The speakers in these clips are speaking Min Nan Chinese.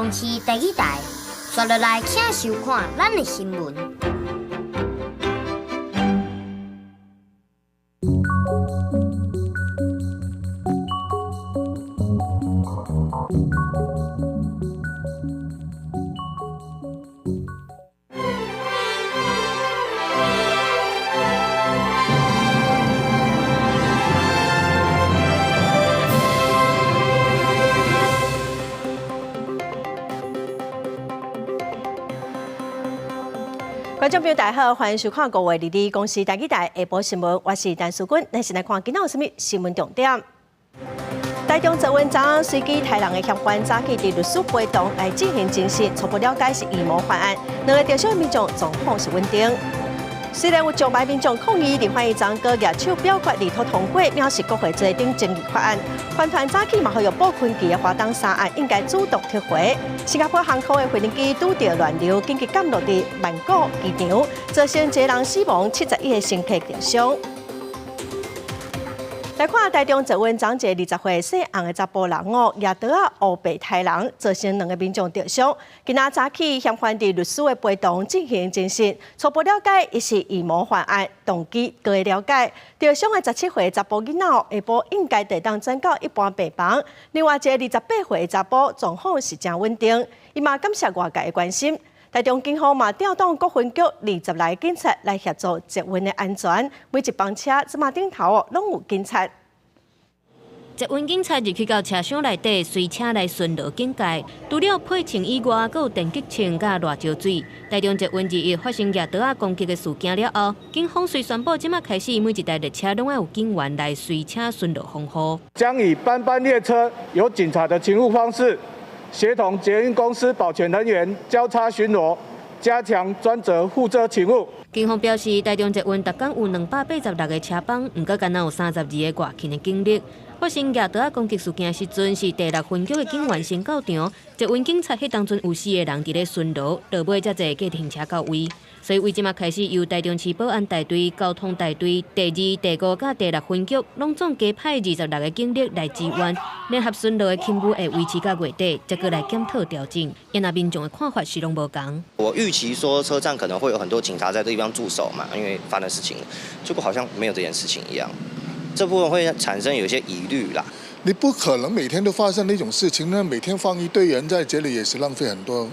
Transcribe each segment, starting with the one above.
公視台語台，刷落來請收看咱的新聞。觀眾朋友大家好，歡迎收看5月22公視台語台下晡新聞，我是陳淑君。咱先來看今仔有啥物新聞重點。台中捷運昨隨機刣人的嫌犯早起佇律師陪同來進行偵訊，初步了解是預謀犯案，兩个受傷民眾狀況是穩定。雖然有上萬民眾抗議，立法院昨閣舉手表決力圖通過藐視國會罪等爭議法案。環團早起嘛呼籲布昆奇的華東三案應該主動撤回。新加坡航空的飛行機拄著亂流，緊急降落佇曼谷機場，造成一个人死亡，71个乘客受傷。來看台中捷運昨一個20歲姓洪的查埔人哦，舉刀仔烏白刣人，造成兩个民眾受傷。今仔早起嫌犯佇律師的陪同進行偵訊，初步了解伊是預謀犯案，動機閣會了解。受傷的17歲查埔囡仔下晡應該會當轉到一般病房。另外一個28歲的查埔狀況是誠穩定，伊嘛感謝外界的關心。台中警方嘛調動各分局20來警察來協助捷運的安全，每一班車這馬頂頭哦，攏有警察。捷運警察入去到車廂內底，隨車來巡邏警戒。除了配槍以外，閣有電擊槍佮辣椒水。台中捷運21發生舉刀仔攻擊的事件了後，警方遂宣布，這馬開始每一台列車攏愛有警員來隨車巡邏防護。將以班班列車有警察的勤務方式，協同捷運公司保全人員交叉巡邏，加強專責負責勤務。警方表示，台中捷運逐工有286個車班，毋過干焦有32個外勤的警力。發生舉刀仔攻擊事件時陣，是第六分局的警員先到場，捷運警察彼當陣有四個人佇咧巡邏，落尾才坐計程車到位。所以，為這馬開始由台中市保安大隊、交通大隊、第二、第五佮第六分局，攏總加派26個警力來支援，聯合巡邏的勤務會維持到月底，才閣來檢討調整。因那民眾的看法是攏無仝。我預期說車站可能會有很多警察在這地方駐守嘛，因為發生事情，結果好像沒有這件事情一樣。這部分會產生有些疑慮啦。你不可能每天都發生那種事情，那每天放一堆人在這裡也是浪費很多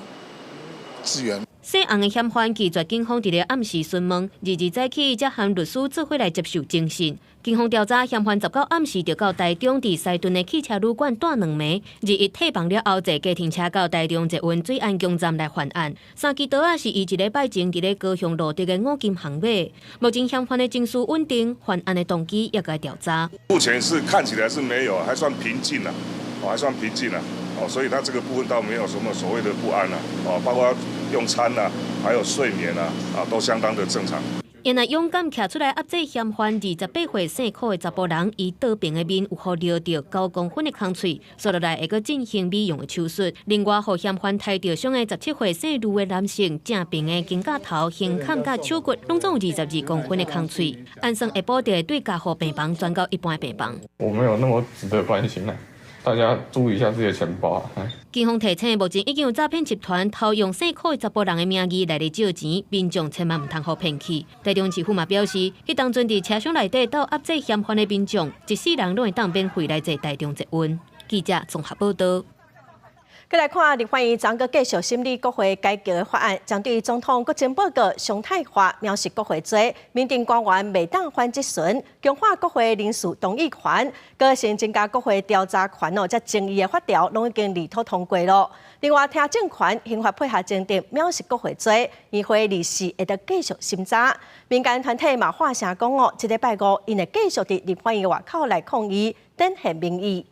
資源。姓洪的嫌犯拒絕警方佇咧暗時詢問，22早起才和律師做伙來接受偵訊。警方調查，嫌犯19暗時就到台中佇西屯的汽車旅館蹛兩暝，21退房了後，坐計程車到台中捷運水岸宮站來犯案。三支刀仔是伊一禮拜前佇咧高雄路德的五金行買。目前嫌犯的情緒穩定，犯案的動機也該調查。目前是看起來是沒有，還算平靜啦，還算平靜啦，哦，所以他這個部分倒沒有什麼所謂的不安啦，哦，包括用餐啦，還有睡眠啦，啊，都相當的正常。因為勇敢徛出來壓制嫌犯28歲姓柯的查埔人，伊倒爿的面有予撩著9公分的空喙，煞落來會閣進行美容的手術。另外，予嫌犯刣著傷的17歲姓盧的男性，正爿的肩胛頭、胸坎佮手骨，攏總有22公分的空喙。按算下晡就會對加護病房轉到一般的病房。我沒有那麼值得關心啦，大家注意一下自己的錢包。警方提醒，目前已經有詐騙集團偷用姓柯的查埔人的名義來咧借錢，民眾千萬毋通予騙去。台中市府嘛表示，彼當陣佇車廂內底鬥壓制嫌犯的民眾，一世人攏會當免費來坐台中捷運。記者綜合報道。閣來看立法院昨閣繼續審理國會改革的法案，針對總統國情報告常態化藐視國會罪，民政官員袂當反質詢，強化國會人事同意權，閣先增加國會調查權哦，這爭議的法條攏已經立妥通過囉。另外，聽證權刑法配合增訂藐視國會罪，議會24會得繼續審查。民間團體嘛發聲講哦，這禮拜五𪜶會繼續佇立法院外口來抗議，展現民意。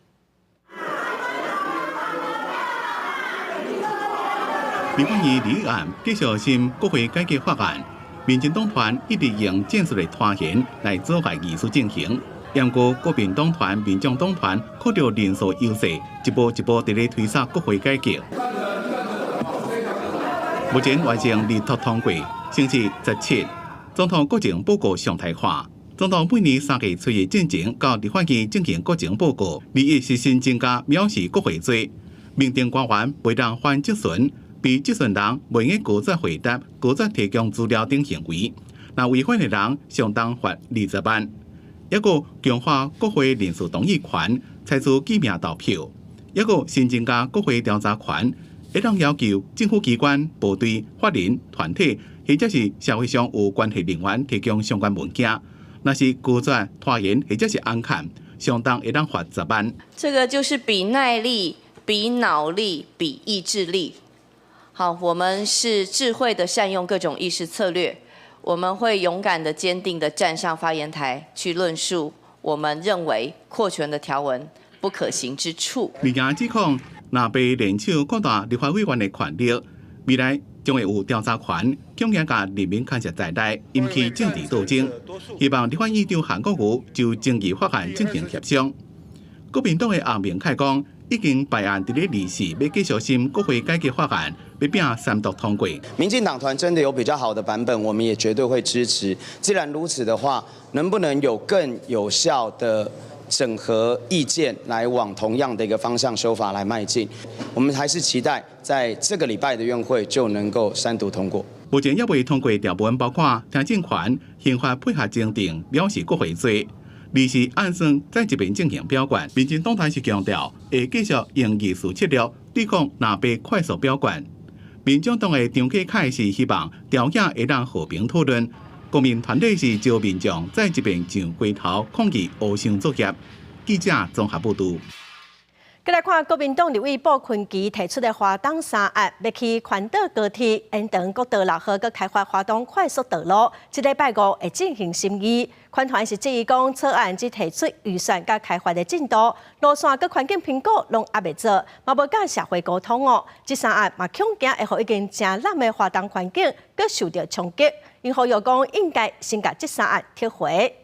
立法院立案繼續審國會改革法案，民進黨團一直用戰術的拖延來阻礙議事進行。毋過國民黨團、民眾黨團靠著人數優勢，一步一步佇咧推捒國會改革。目前完成立法通過，星期17，總統國情報告常態化。總統每年3月初一進前到立法院進行國情報告，21是新增加藐視國會罪。民政官員袂當反質詢，被質詢人袂用拒絕回答、拒絕提供資料等行為。若違反的人，相當罰20萬。抑閣強化國會臨時動議權，採取記名投票。抑閣新增加國會調查權，會當要求政府機關、部隊、法人、團體，或者是社會上有關係人員提供相關文件。若是拒絕、拖延或者是尪欠，相當會當罰10萬。這個就是比耐力、比腦力、比意志力。好，我們是智慧的善用各種議事策略，我們會勇敢的、堅定的站上發言台去論述我們認為擴權的條文不可行之處。另外指控，若被聯手擴大立法委員的權力，未來將會有調查權，強行共人民牽涉在內，引起政治鬥爭。希望立法院長韓國瑜就爭議法案進行協商。國民黨的洪明楷講，已經排案佇咧二四欲繼續審國會改革法案，欲拼三讀通過。民進黨團真的有比較好的版本，我們也絕對會支持。既然如此的話，能不能有更有效的整合意見，來往同樣的一個方向修法來邁進？我們還是期待在這個禮拜的院會就能夠三讀通過。目前猶未通過條文包括聽證權、刑法配合增訂、藐視國會罪。二是按算再一遍進行表決。民進黨團是強調會繼續用議事策略對抗藍白快速表決。民眾黨的張繼凱是希望調解會當和平討論。公民團體是招民眾再一遍上街頭抗議烏箱作業。記者綜合報導。閣來看國民黨立委傅崐萁提出的花東三案，欲起環島高鐵延長國道6號，閣開發花東快速道路，這禮拜五會進行審議。環團是質疑講草案只提出預算佮開發的進度，路線佮環境評估攏猶未做，嘛無佮社會溝通哦。這三案嘛恐驚會予已經誠濫的花東環境閣受著衝擊。𪜶呼籲講應該先共這三案撤回。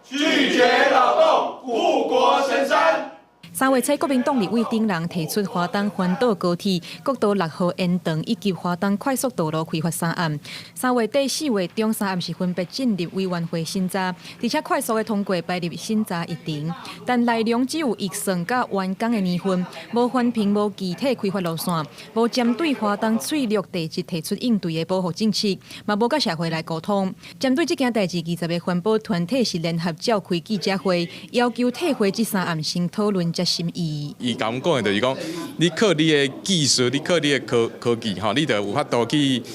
拒絕擾動護國神山。 3月初，國民黨立委等人提出花東環島高鐵、國道6號延長以及花東快速道路開發三案。3月底4月中，三案是分別進入委員會審查，而且快速的通過排入審查議程。但內容只有預算佮完工的年份，無環評、無具體開發路線，無針對花東翠綠地質提出應對的保護政策，嘛無佮社會來溝通。針對這件代誌，20個環保團體是聯合召開記者會，要求撤回這三案先討論才審議。伊共阮講的就是講，你靠你的技術，你靠你的科技吼，你就有法度去，就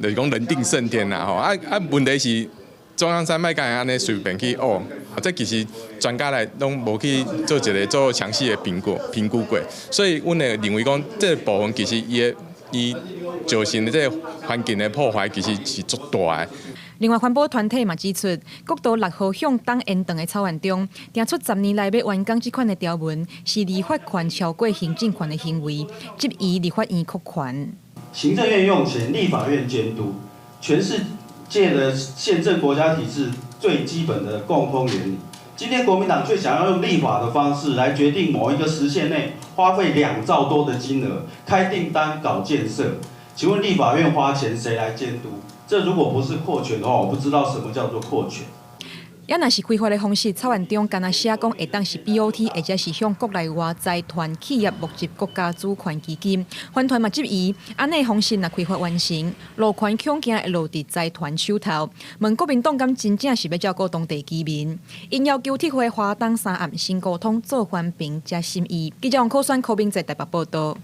是講人定勝天啦吼。啊啊，問題是中央山脈敢會按呢隨便去挖，這其實專家來攏無去做一個做詳細的評估過，所以阮會認為講，這個部分其實伊的伊造成的這個環境的破壞其實是足大的。另外，環保團體嘛指出，國道6號向東延長的草案中，訂出10年內欲完工這款的條文，是立法權超過行政權的行為，質疑立法院擴權。行政院用錢，立法院監督，全世界的憲政國家體制最基本的共通原理。今天國民黨卻想要用立法的方式來決定某一個時限內花費2兆多的金額開訂單搞建設，請問立法院花錢誰來監督？這如果不是擴權的話，我不知道什麼叫做擴權。也若是開發的方式，草案中干焦寫講會當是 BOT，或者是向國內外財團企業募集國家主權基金。環團嘛質疑，按呢方式若開發完成，路權恐驚會落佇財團手頭。問國民黨敢真正是欲照顧當地居民？𪜶要求撤回花東三案先溝通做環評才審議。記者王可選、柯明哲台北報道。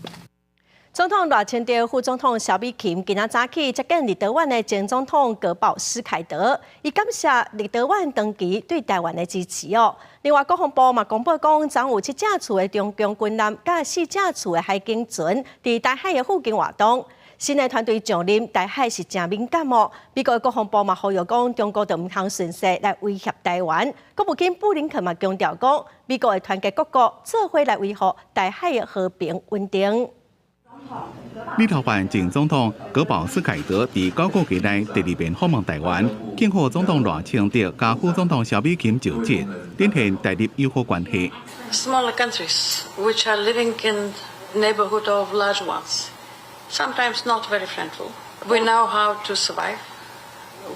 總統賴清德、副總統蕭美琴今仔早起接見立陶宛的前總統戈保斯凱德，伊感謝立陶宛長期對台灣的支持哦。另外，國防部嘛公布講，昨有七架次的中共軍艦佮四架次的海警船佇台海的附近活動。新的團隊上任，台海是誠敏感哦。美國國防部嘛呼籲講，中國著毋通順勢來威脅台灣。國務卿布林肯嘛強調講，美國會團結各國，做伙來維護台海的和平穩定。立陶宛前總統戈保斯凱德佇9個月內第二遍訪問台灣，慶賀總統賴清德佮副總統蕭美琴就職，展現台立友好關係。 Smaller countries which are living in neighborhood of large ones, sometimes not very friendly. We know how to survive.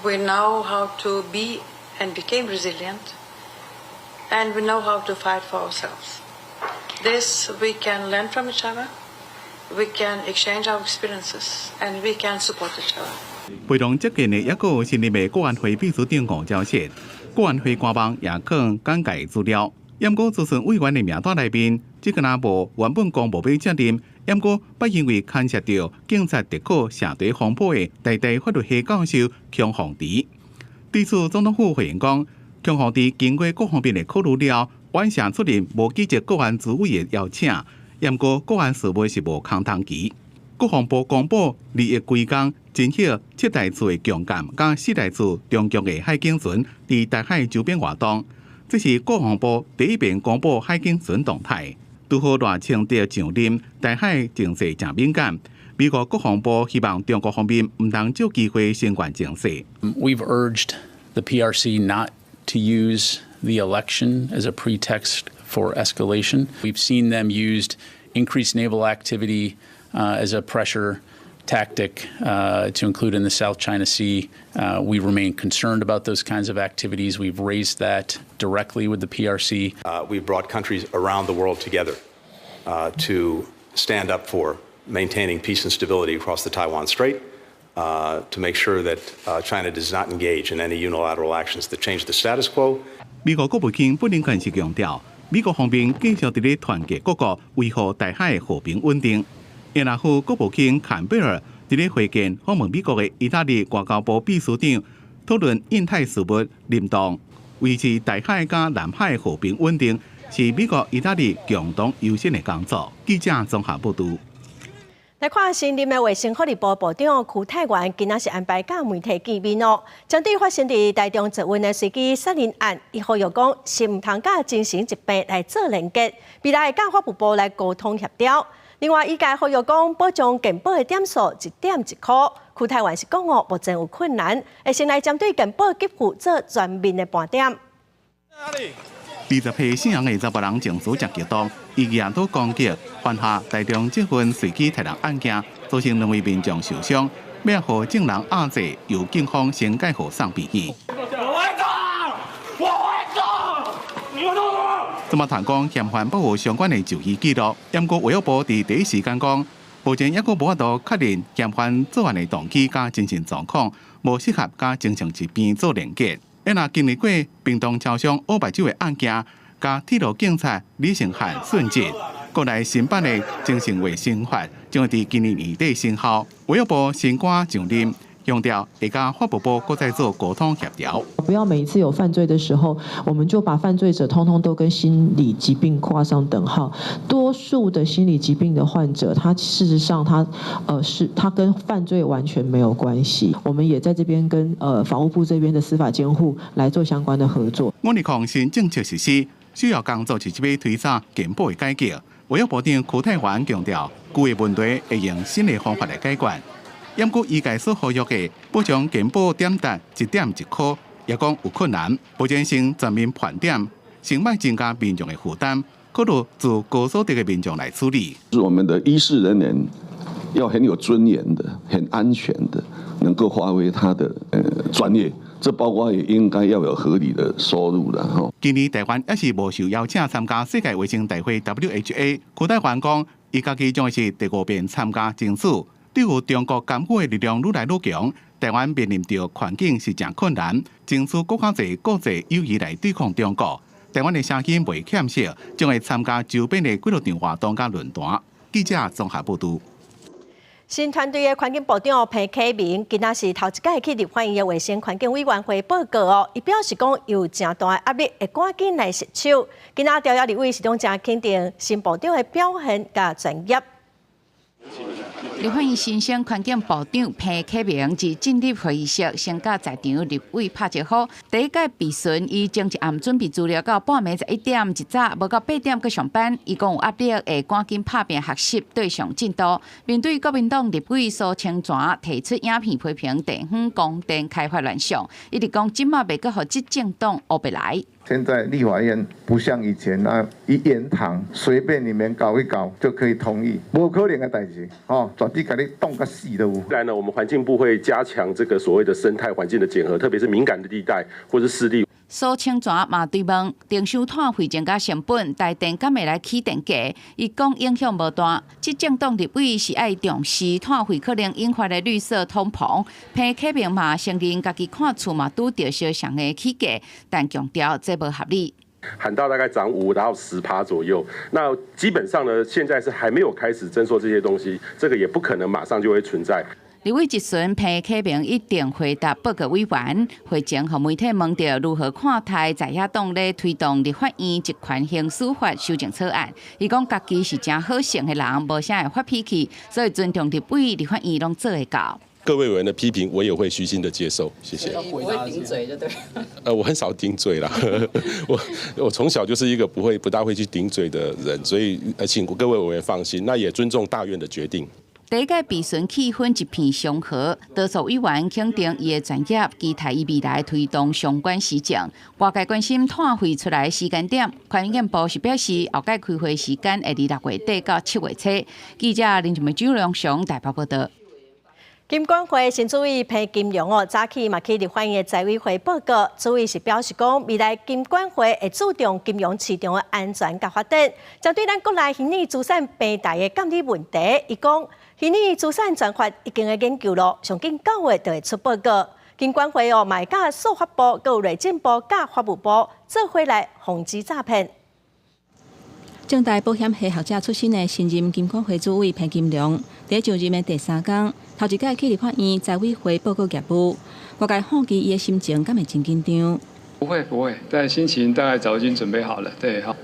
We know how to be and became resilient, and we know how to fight for ourselves. This we can learn from each other, we can exchange our experiences, and we can support each other. 陪同接見的抑閣有新任的國安會秘書長吳釗燮，國安會官網也放簡介資料。毋過諮詢委員的名單內面，這個若無原本講無欲接任，毋過捌因為牽涉著警察特考射題風波的台大法律系教授孔鳳池。對此，總統府回應講，孔鳳池經過各方面的考慮了，婉謝出任無給職國安諮委的邀請，毋過國安事務是無空窗期。國防部公布二月規工偵獲七台次的強艦佮四台次中共的海警船佇台海周邊活動，這是國防部第一遍公布海警船動態。拄好賴清德上任，台海情勢誠敏感。美國國防部希望中國方面毋通藉機會升懸情勢。 We've urged the PRC not to use the election as a pretext for escalation. We've seen them used increased naval activity as a pressure tactic to include in the South China Sea. We remain concerned about those kinds of activities. We've raised that directly with the PRC. We've brought countries around the world together to stand up for maintaining peace and stability across the Taiwan Strait, to make sure that China does not engage in any unilateral actions that change the status quo. 美國國務卿布林肯是強調，美國方面繼續佇咧團結各國，維護台海和平穩定。然後，國務卿坎貝爾佇咧會見訪問美國的意大利外交部秘書長，討論印太事務聯動，維持台海佮南海和平穩定，是美國、意大利共同優先的工作。記者綜合報導。來看新任的衛生福利部部長邱泰源，今仔是安排佮媒體見面哦。針對發生佇台中捷運的隨機殺人案，伊呼籲講是毋通佮精神疾病來做連結，未來會佮法務部來溝通協調。另外，醫界呼籲講保障健保的點數一點一箍。邱泰源是講哦，目前有困難，會先來針對健保給付做全面的盤點。 20歲姓楊的查埔人情緒誠激動，伊舉刀攻擊，犯下台中捷運隨機殺人案件，造成兩位民眾受傷，欲予眾人壓制，由警方先解予送病院。我會走，我會走，你們弄什麼？怎麼談講嫌犯保有相關的就醫記錄？毋過衛福部佇第一時間講，目前猶閣無法度確認嫌犯作案的動機佮精神狀況，無適合佮精神疾病做連結。若經歷過屏東超商烏白酒的案件，佮鐵路警察李承翰殉職，國內新版的精神衛生法將會佇今年年底生效。衛福部新官上任，強調會佮法務部閣再做溝通協調。不要每一次有犯罪的時候，我們就把犯罪者通通都跟心理疾病畫上等號。多數的心理疾病的患者，他事實上他跟犯罪完全沒有關係。我們也在這邊跟法務部這邊的司法監護來做相關的合作。我哋抗新政策實施，主要工作是這欲推展健保的改革。衛福部長邱泰源強調，舊的問題會用新的方法來解決。毋過醫界所呼籲的，保障健保點值一點一箍，也講有困難。目前先全面盤點，先莫增加民眾的負擔，考慮自高所得的民眾來處理。是我們的醫事人員要很有尊嚴的、很安全的，能夠發揮他的專業。這包括也應該要有合理的收入啦。吼。今年台灣猶是無受邀請參加世界衛生大會 WHA，邱泰源講，伊家己將會是第五遍參加爭取。對於中國干預的力量愈來愈強，台灣面臨著環境是誠困難，爭取閣較濟國際友誼來對抗中國。台灣的聲音袂減少，將會參加周邊的幾落場活動佮論壇。記者綜合報導。新團隊的環境部長彭啟明今仔是頭一擺去立法院的衛生環境委員會報告哦，伊表示講有誠大的壓力，會趕緊來實手。今仔朝野立委是攏誠肯定新部長的表現佮專業。立法院新生環境部長彭啟明自進入會議室，先佮在場立委拍招呼。第一屆備詢，伊前一暗準備資料到半暝11點一早，無到8點閣上班。伊講有壓力，會趕緊拍拚學習對上進度。面對國民黨立委蘇清泉提出影片批評地方光電開發亂象，伊直講這馬袂閣予執政黨烏白來。現在立法院不像以前那一言堂，隨便你們搞一搞就可以同意，無可能的代誌，哦，絕對共你擋甲死都有。未來呢，我們環境部會加強這個所謂的生態環境的檢核，特別是敏感的地帶或是濕地。蘇清泉嘛追問，徵收碳費增加成本，台電敢會來起電價？伊講影響無大。執政黨立委是愛重視碳費可能引發的綠色通膨。彭啟明嘛承認家己看厝嘛拄著相像的起價，但強調這無合理。喊到大概漲5到10趴左右，那基本上呢，現在是還沒有開始徵收這些東西，這個也不可能馬上就會存在。立委質詢彭啟明一定回答報告委員，會前予媒體問著如何看待在野黨咧推動立法院職權行使法修正草案，伊講家己是誠好性的人，無啥會發脾氣，所以尊重立委、立法院攏做會到。各位委員的批評，我也會虛心的接受，謝謝。不會頂嘴就對。我很少頂嘴啦，我從小就是一個不大會去頂嘴的人，所以請各位委員放心，那也尊重大院的決定。第一屆備詢氣氛一片祥和，多數委員肯定伊的專業，期待伊未來推動相關施政。外界關心碳費出來的時間點，環境部是表示後擺開會時間會佇6月底到7月初。記者林靜梅、周良雄台北報道。金管會新主委彭金龍哦，早起嘛去立法院的財委會報告，主委是表示講，未來金管會會注重金融市場的安全佮發展。針對咱國內虛擬資產平台的監理問題，伊講虛擬資產專法已經咧研究咯，上緊9月就會出報告。金管會哦，嘛會佮數發部、閣有內政部、佮法務部做伙來防止詐騙。政大保險系學者出身的新任金管會主委彭金龍，佇就任的第三工，頭一擺去立法院財委會報告業務，外界好奇伊的心情敢會真緊張？不會不會，但心情大概早已經準備好了，對，好，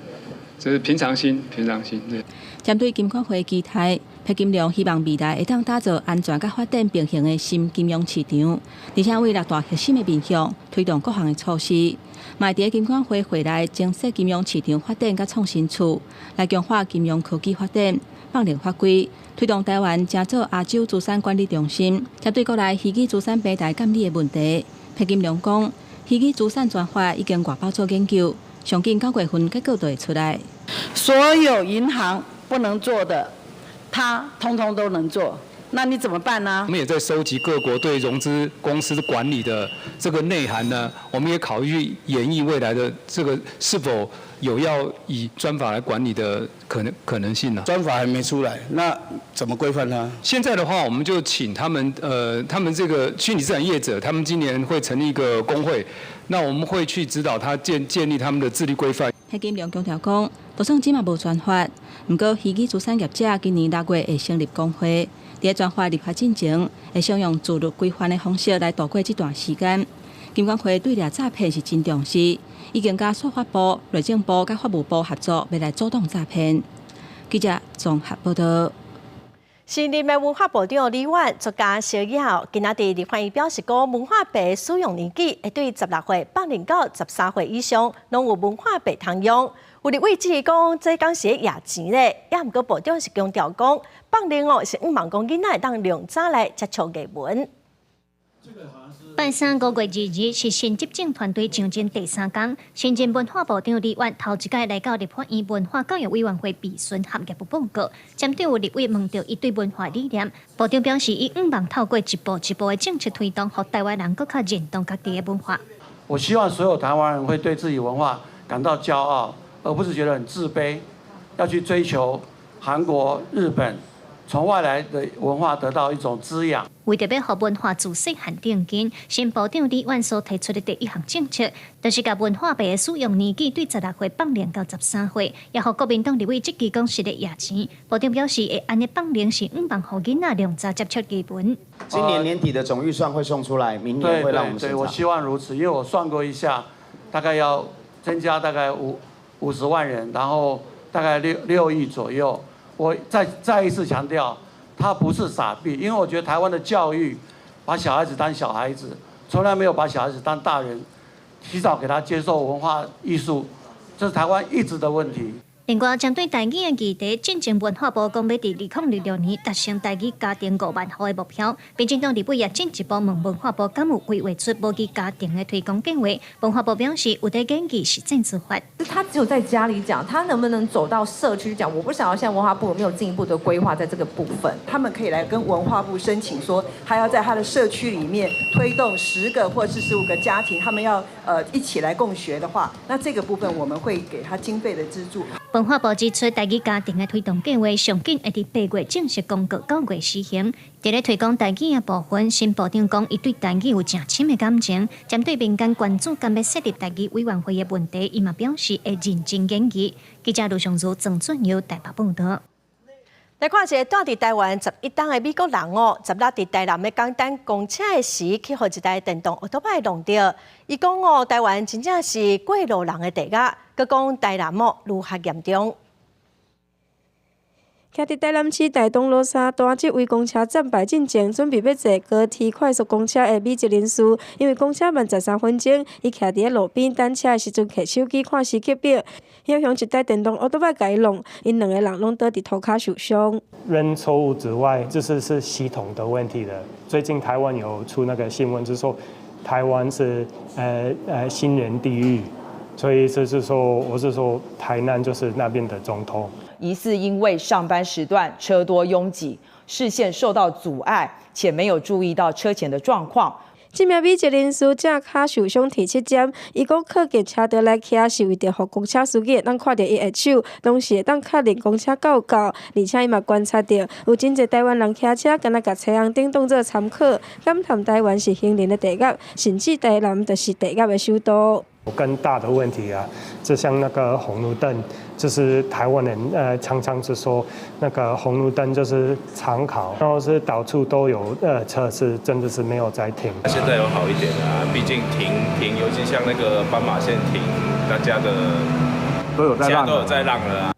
這是平常心，平常心，對。針對金管會期待，彭金龍希望未來會當打造安全佮發展並行的新金融市場，而且為六大核心的面向推動各項的措施。嘛佇金管會會內增設金融市場發展佮創新處，來強化金融科技發展、放寬法規，推動台灣成做亞洲資產管理中心。針對國內虛擬資產平台監理的問題，彭金龍講，虛擬資產專法已經外包做研究，上緊9月份結果就會出來。所有銀行不能做的，他通通都能做。那你怎麼辦呢？我們也在收集各國對融資公司管理的這個內涵呢，我們也考慮研議未來的這個是否有要以專法來管理的可能性呢？專法還沒出來，那怎麼規範呢？現在的話，我們就請他們，他們這個虛擬資產業者，他們今年會成立一個公會，那我們會去指導他建立他們的自律規範。彭金龍強調講，就算這馬無專法，毋過虛擬資產業者今年6月會成立公會。佇專法立法進程，會使用自律規範的方式來度過這段時間。金管會對掠詐騙是真重視，已經佮數發部、內政部佮法務部合作，欲來阻擋詐騙。記者綜合報道。新任的文化部長李婉作家小葉，今仔佇立法院表示講，文化幣使用年紀會對16歲放寬到13歲以上，攏有文化幣通用。有立委質疑講，這敢是咧挹錢咧？也毋過部長是強調講，放寬哦是向望講囡仔會當量早來接觸藝文。拜三5月2日是新執政團隊上陣第三工，新任文化部長李婉頭一擺來到立法院文化教育委員會備詢合業務報告，針對有立委問著伊對文化理念，部長表示，伊向望透過一步一步的政策推動，予台灣人閣較認同家己的文化。我希望所有台灣人會對自己文化感到驕傲，而不是覺得很自卑，要去追求韓國、日本，從外來的文化得到一種滋養。為著欲予文化自細漢定根，新部長李婉所提出的第一項政策，就是共文化幣的使用年紀對16歲放寬到13歲，也予國民黨立委質疑講是咧挹錢。部長表示，會按呢放寬是向望予囡仔量早接觸藝文。今年年底的總預算會送出來，明年會讓我們審查。對，我希望如此，因為我算過一下，大概要增加大概50萬人，然後大概6億左右。我再一次強調，他不是撒幣，因為我覺得台灣的教育把小孩子當小孩子，從來沒有把小孩子當大人，提早給他接受文化藝術，這是台灣一直的問題。另外，針對台語的議題，進前文化部講欲佇2026年達成台語家庭5萬戶的目標。民進黨立委也進一步問文化部，敢有規劃出母語家庭的推廣計劃？文化部表示，有佇研議實證做法。他只有在家裡講，他能不能走到社區講？我不曉得現在文化部有沒有進一步的規劃在這個部分。他們可以來跟文化部申請，說他要在他的社區裡面推動10個或是15個家庭，他們要一起來共學的話，那這個部分我們會給他經費的資助。文化部指出，台語家庭的推動計劃上緊會佇8月正式公告，9月實行。佇咧推廣台語的部分，新部長講，伊對台語有誠深的感情。針對民間關注敢欲設立台語委員會的問題，伊嘛表示會認真研議。記者盧尚如、曾俊耀台北報導。來看一个蹛佇台灣11冬的美國人哦，十六佇台南欲趕等公車的時，去予一台電動歐多擺挵著。伊講哦，台灣真正是過路人的地獄，閣講台南哦，愈較嚴重。徛佇台南市大東路三段這位公車站牌進前，準備欲坐高鐵快速公車的美籍人士，因為公車慢13分鐘，伊徛佇咧路邊等車的時陣，提手機看時刻表，予一台電動烏托邦共伊挵，𪜶兩個人攏倒佇塗跤受傷。人錯誤之外，這是系統的問題了。最近台灣有出那個新聞，就是說台灣是行人地獄，所以就是說，我是說台南就是那邊的總統。疑似因為上班時段車多擁擠，視線受到阻礙，且沒有注意到車前的狀況。這名美籍人士正跤受傷鐵七針，伊講靠近車道來徛是為著予公車司機會當看著伊的手，同時會當確認公車夠到。而且伊嘛觀察著有真濟台灣人騎車，敢若共青紅燈當做參考，感嘆台灣是行人的地獄，甚至台南就是地獄的首都。更大的問題啊，就像那個紅綠燈，就是台灣人常常是說那個紅綠燈就是參考，然後是到處都有車是真的是沒有在停。現在有好一點啊，畢竟停停，尤其像那個斑馬線停，大家的都有在讓，都有在讓了啊。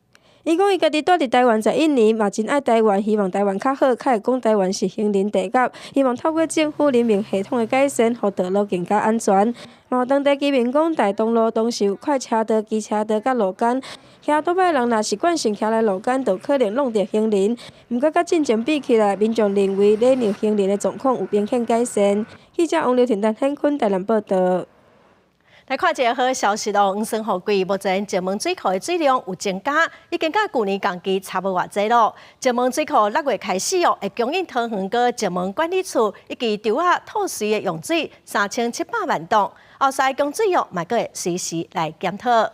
伊講伊家己蹛佇台灣11年，嘛真愛台灣，希望台灣較好，較會講台灣是行人地獄，希望透過政府人民系統的改善，予道路更加安全。嘛有當地居民講，大東路當時有快車道、機車道佮路肩，騎歐多擺人若習慣性徛來路肩，就可能挵著行人。毋過佮進前比起來，民眾認為禮讓行人的狀況有明顯改善。記者王劉婷、陳顯坤台南報導。來看一个好消息囉，黃酸雨季目前石門水庫的水量有增加，已經佮舊年同期差無偌濟囉。石門水庫6月開始哦，會供應桃園閣石門管理處以及稻仔吐穗的用水3700萬噸，後續供水哦，嘛閣會隨時來檢討。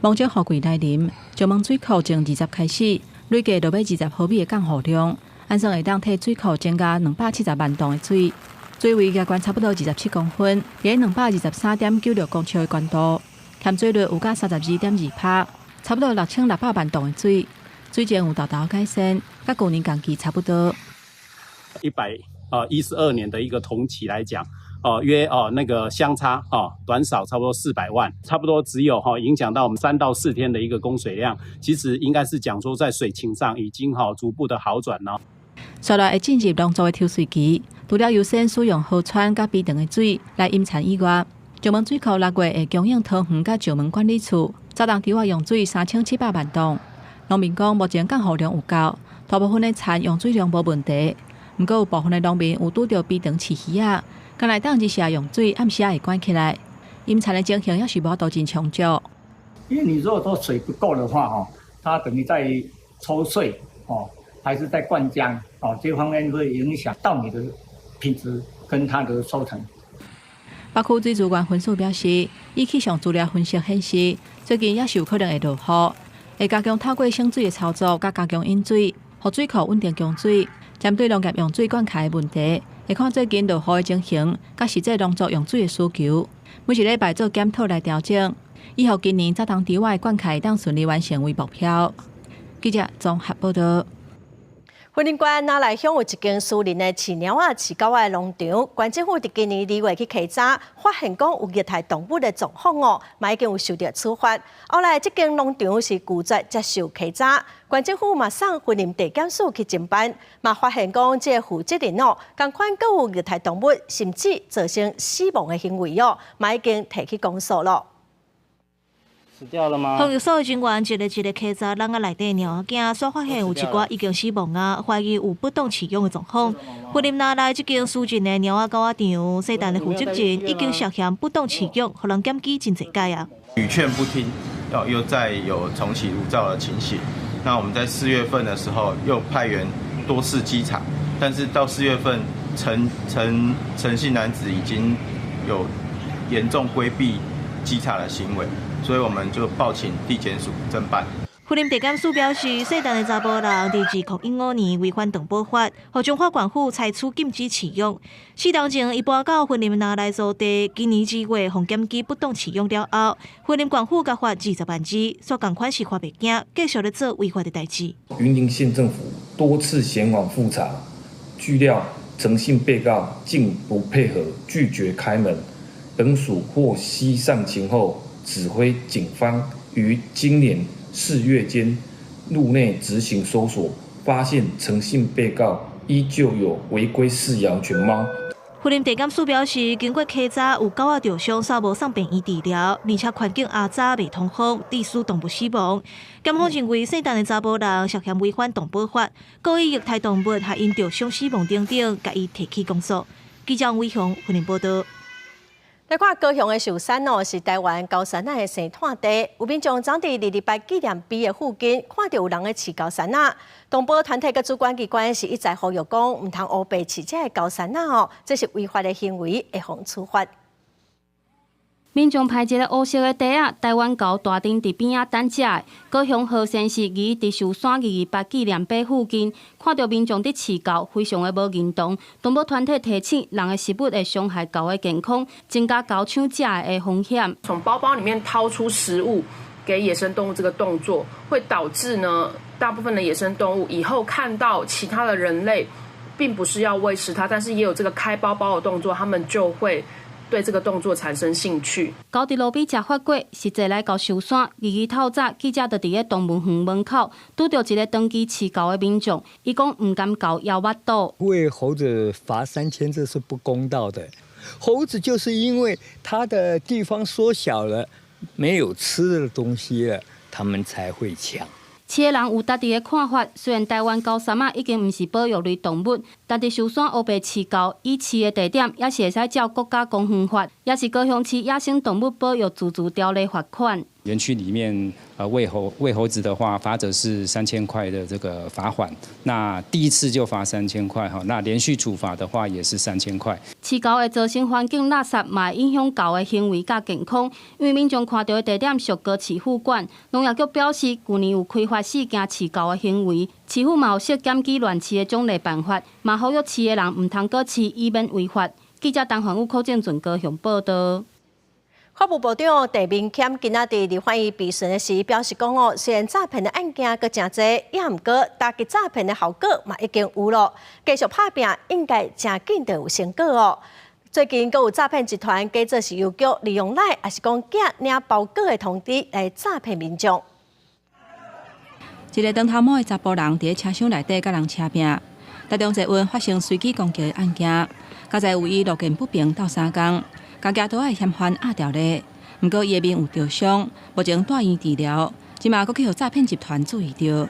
芒種雨季來臨，石門水庫從20開始累計落欲20毫米的降雨量，按算會當替水庫增加270萬噸的水。水位加懸差不多27公分，佇223.96公尺的懸度，含水率有甲32.2%，差不多6600萬噸的水，水情有沓沓改善，佮舊年同期差不多。112年的一個同期來講，哦約哦那個相差哦短少差不多400萬，差不多只有哈影響到我們3到4天的一個供水量，其實應該是講說在水情上已經哈逐步的好轉了。紲來會進入農作的抽穗期，除了優先使用河川佮埤塘的水來淹田以外，石門水庫6月會供應桃園佮石門管理處早冬稻仔用水3700萬噸。農民講，目前降雨量有夠，大部分的田用水量無問題。毋過有部分的農民有拄著埤塘飼魚仔，敢若當日時用水，暗時會關起來，淹田的情形猶是無法度真充足。因為你如果說水不夠的話，吼，它等於在抽穗，哦，還是在灌漿，哦，這方面會影響稻米的品質跟它的收成。北區水資源分署表示，以氣象資料分析顯示，最近猶是有可能會落雨，會加強透過省水的操作，佮加強引水，予水庫穩定供水。針對農業用水灌溉的問題，會看最近落雨的情形，佮實際農作用水的需求，每一禮拜做檢討來調整，以予今年早冬稻仔灌溉當順利完成為目標。記者綜合報導。雲林縣那麗鄉有一間私人的飼貓仔、飼狗仔的農場，縣政府佇今年2月去稽查，發現講有虐待動物的狀況哦，嘛已經有受著處罰。後來這間農場是拒絕接受稽查，縣政府嘛送雲林地檢署去偵辦，嘛發現講這個負責人哦，仝款閣有虐待動物，甚至造成死亡的行為哦，嘛已經提起公訴囉。死掉了嗎？防疫所的人員一个一个稽查籠仔內底貓仔囝，煞發現有一寡已經死亡啊，懷疑有不當飼養的狀況。雲林拿來這間私人的貓仔狗仔場，西單的負責人已經涉嫌不當飼養，予人檢舉真濟擺啊。屢勸不聽，又再有重啟爐灶的情形。那我們在4月份的時候又派員多次稽查，但是到4月份，陳姓男子已經有嚴重規避稽查的行為，所以我們就報請地檢署偵辦。雲林地檢署表示，姓陳的查埔人佇2015年違反動保法，予彰化縣府採取禁止飼養。4年前，伊搬到雲林拿來租地，今年2月予檢舉不當飼養了後，雲林縣府共罰20萬支，煞仝款是罰袂驚，繼續咧做違法的代誌。雲林縣政府多次前往複查，據料陳姓被告竟不配合，拒絕開門。本署獲悉上情後，指揮警方於今年4月間入內執行搜索，發現陳姓被告依舊有違規飼養犬貓。雲林地檢署表示，經過稽查，有狗仔著傷，煞無送病院治療，而且環境骯髒袂通風，致使動物死亡。檢方認為，姓陳的查埔人涉嫌違反動保法，故意虐待動物，害𪜶著傷死亡等等，共伊提起公訴。記者王偉雄雲林報道。來看高雄的壽山哦，是台灣高山仔的生態地。有民眾昨佇二二八紀念碑的附近，看著有人咧飼高山仔。動保團體佮主管機關是一再呼籲講，毋通烏白飼這个高山仔哦，這是違法的行為，會予處罰。民眾排一个烏色的袋仔，台灣猴大陣佇邊仔等食的。高雄和善市議佇壽山二二八紀念碑附近，看著民眾佇飼猴，非常的無認同。動保團體提醒，人的食物會傷害猴的健康，增加猴搶食的風險。從包包裡面掏出食物給野生動物這個動作，會導致呢，大部分的野生動物以後看到其他的人類，並不是要餵食它，但是也有這個開包包的動作，他們就會對這個動作產生興趣。猴佇路邊食法過，實際來到壽山，二二透早，記者就佇咧東門園門口拄著一個長期飼猴的民眾，伊講毋甘猴枵腹肚。餵猴子罰3000，這是不公道的。猴子就是因為它的地方縮小了，沒有吃的東西了，他們才會搶。飼的人有家己的看法，雖然台灣高山仔已經毋是保育類動物，但佇壽山烏白飼猴，伊飼的地點也是會使照國家公園法，也是高雄市野生動物保育自治條例罰款。園區裡面，餵猴子的話，罰則是3000塊的這個罰款。那第一次就罰三千塊哈，那連續處罰的話也是三千塊。飼猴會造成環境垃圾，嘛會影響猴的行為佮健康。因為民眾看著的地點屬高市府管，農業局表示，舊年有開罰4件飼猴的行為，市府嘛有設檢舉亂飼的獎勵辦法，嘛呼籲飼的人毋通閣飼，以免違法。記者陳環宇、柯正俊高雄報道。法務部長鄭明謙今仔佇立法院備詢的時表示講哦，雖然詐騙的案件閣誠濟，也毋過打擊詐騙的效果嘛已經有咯，繼續拍拚應該誠緊就有成果哦。最近閣有詐騙集團假做是郵局，利用 LINE 抑是講寄領包裹的通知來詐騙民眾。一个長頭毛的查埔人佇咧車廂內底佮人車拚，台中捷運發生隨機攻擊的案件，佳哉有伊路見不平鬥相共。共舉刀仔的嫌犯押牢咧，毋過伊的面有著傷，目前蹛院治療，這馬閣去予詐騙集團注意著。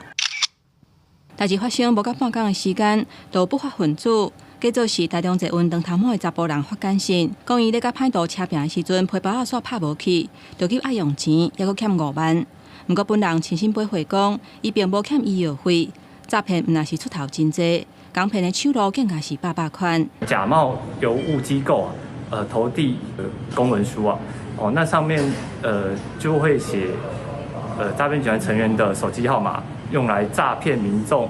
代誌發生無夠半工的時間，就有不法分子假做是台中捷運長頭毛的查埔人發簡訊，講伊咧佮歹徒車拚的時陣，皮包仔煞拍無去，就急愛用錢，猶閣欠5萬。毋過本人親身背回講，伊並無欠醫藥費，詐騙毋但是出頭真濟，仝騙的手路更加是百百款。假冒郵務機構投遞公文書啊，哦，那上面就會寫詐騙集團成員的手機號碼，用來詐騙民眾，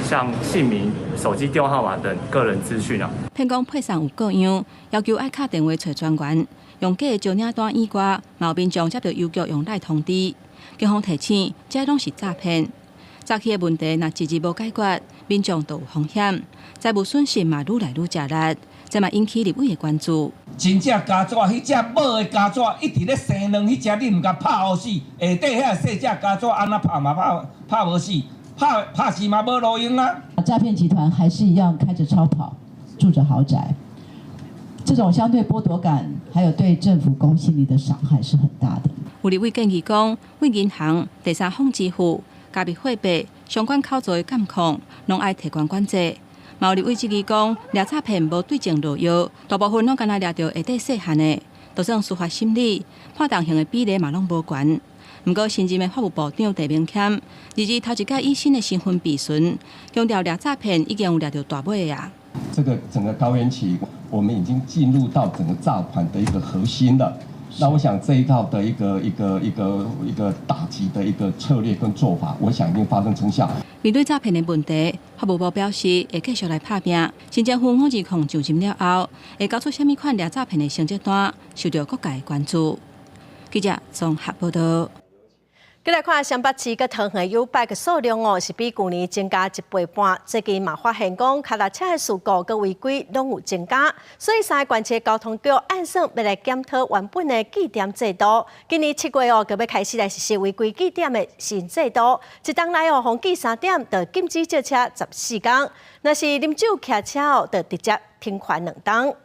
像姓名、手機電話號碼等個人資訊啊。騙講配送有過樣，要求愛敲電話揣專員，用假的招領單以外，嘛有民眾接著郵局用 LINE 通知，警方提醒，這攏是詐騙。詐欺的問題若一日無解決，民眾就有風險，財務損失嘛愈來愈食力。這嘛引起立委的關注。真正家紙，彼隻母的家紙一直咧生卵，彼隻你毋共拍予死，下底遐細隻家紙按怎拍嘛拍拍無死，拍拍死嘛無路用啊。詐騙集團還是一樣開著超跑，住著豪宅，這種相對剝奪感，還有對政府公信力的傷害是很大的。有立委建議講，對銀行、第三方支付、加密貨幣相關口座的監控，攏愛提懸管制。嘛有立委質疑講，掠詐騙無對症落藥，大部分攏干焦掠著下底細漢的，就算司法審理，判重刑的比例嘛攏無懸。毋過新任的法務部長陳明謙，二日頭一擺以新的身份備詢，強調掠詐騙已經有掠著大尾的啊。這個整個高原期，我們已經進入到整個詐款的一個核心了。那我想這一套的一個打擊的一個策略跟做法，我想已經發生成效。面對詐騙的問題，法務部表示會繼續來拍拚。新政府520上任了後，會交出啥物款掠詐騙的成績單，受到各界關注。記者綜合報道。過來看雙北市佮桃園的YouBike 的數量哦，是比舊年增加一倍半。最近嘛發現講，跤踏車的事故佮違規攏有增加，所以三个縣市交通局按算欲來檢討原本的記點制度。今年7月哦，就欲開始來實施違規記點的新制度。一冬內哦，予記三點，就禁止借車14工；若是啉酒騎車哦，就直接停權2冬。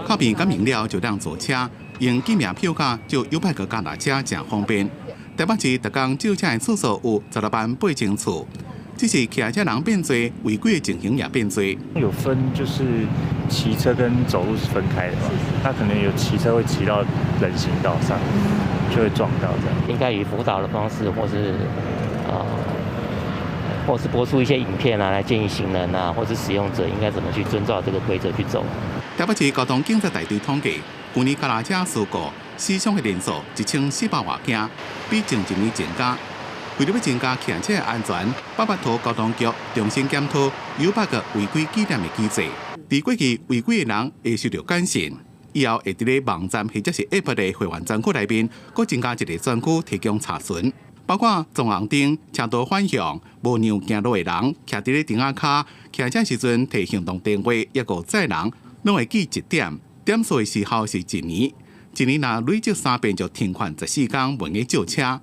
靠邊感應了就當坐車，用記名票價就 YouBike 跤踏車誠方便。台北市逐工借車的次數有16萬8千次，只是騎車人變濟，違規的情形也變濟。有分就是騎車跟走路是分開的嘛，那可能有騎車會騎到人行道上，就會撞到這樣。應該以輔導的方式，或是播出一些影片啊，來建議行人啊，或是使用者應該怎麼去遵照這個規則去走。台北市交通警察大隊統計，舊年跤踏車事故死傷的人數1400外件，比前一年增加。為著欲增加騎車的安全，北北桃交通局重新檢討 YouBike 違規記點的機制。佇過去違規的人會受著簡訊，以後會佇咧網站或者是 App 的會員專區內面，閣增加一個專區提供查詢，包括撞紅燈、車道反向、無讓行路的人、徛佇咧燈仔跤、騎車時陣提行動電話，抑閣載人，攏會記一點，點數的時效是一年。一年若累積三遍就停權14工，袂用借車。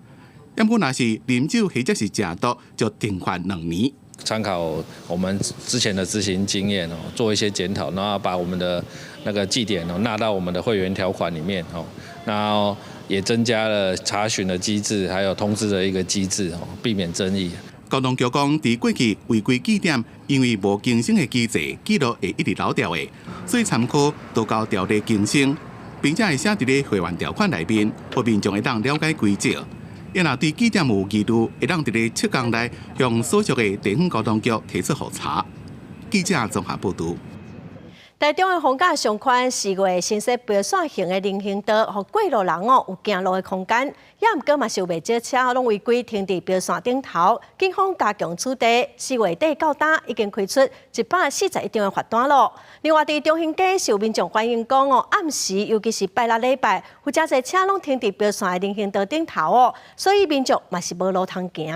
毋過若是啉酒或者是食毒，就停權2年。參考我們之前的執行經驗哦，做一些檢討，然後把我們的那個記點哦納到我們的會員條款裡面哦，然後也增加了查詢的機制，還有通知的一個機制哦，避免爭議。交通局講，佇過去違規記點，因為無更新的機制，記錄會一直漏掉的，所以參考道交條例更新，並且會寫佇咧會員條款內面，予民眾會當了解規則。伊若對記點有疑慮，會當佇咧7工內向所屬的地方交通局提出予查。記者綜合報導。台中的逢甲上寬4月新設標線型的人行道，予過路人哦有行路的空間。也毋過嘛是有袂少車攏違規停佇標線頂頭，警方加強取締。4月底到今已經開出141張的罰單囉。另外，佇中興街是有民眾反映講哦，暗時尤其是拜六禮拜，有誠濟車攏停佇標線的人行道頂頭哦，所以民眾嘛是無路通行。